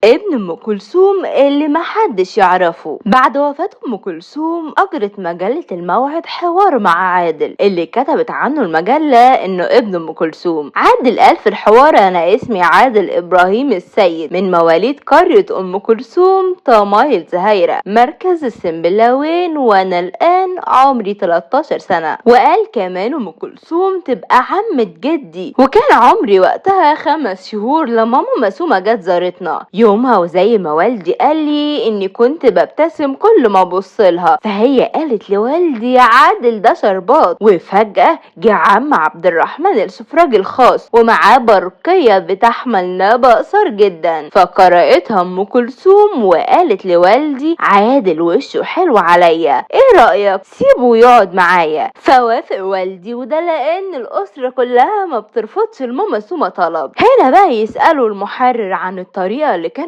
ابن أم كلثوم اللي محدش يعرفه. بعد وفاة أم كلثوم أجرت مجلة الموعد حوار مع عادل اللي كتبت عنه المجلة إنه ابن أم كلثوم. عادل قال في الحوار: أنا اسمي عادل إبراهيم السيد، من مواليد قرية أم كلثوم طمايل زهيرة، مركز السنبلاوين، وأنا الآن عمري 13 سنة. وقال كمان أم كلثوم تبقى عمة جدي، وكان عمري وقتها 5 شهور لما ماما مسومة جت زارتنا يومها، وزي ما والدي قال لي اني كنت ببتسم كل ما ابص لها، فهي قالت لوالدي عادل ده شربات. وفجأة جه عم عبد الرحمن السفراج الخاص ومعاه برقية بتحمل نبأ قصير جدا، فقرأتها ام كلثوم وقالت لوالدي عادل وشه حلو عليا، ايه رأيك سيبه يقعد معايا؟ فوافق والدي، وده لان الاسرة كلها ما بترفضش الماما سومة طلب. هنا بقى يسألوا المحرر عن الطريقة اللي كان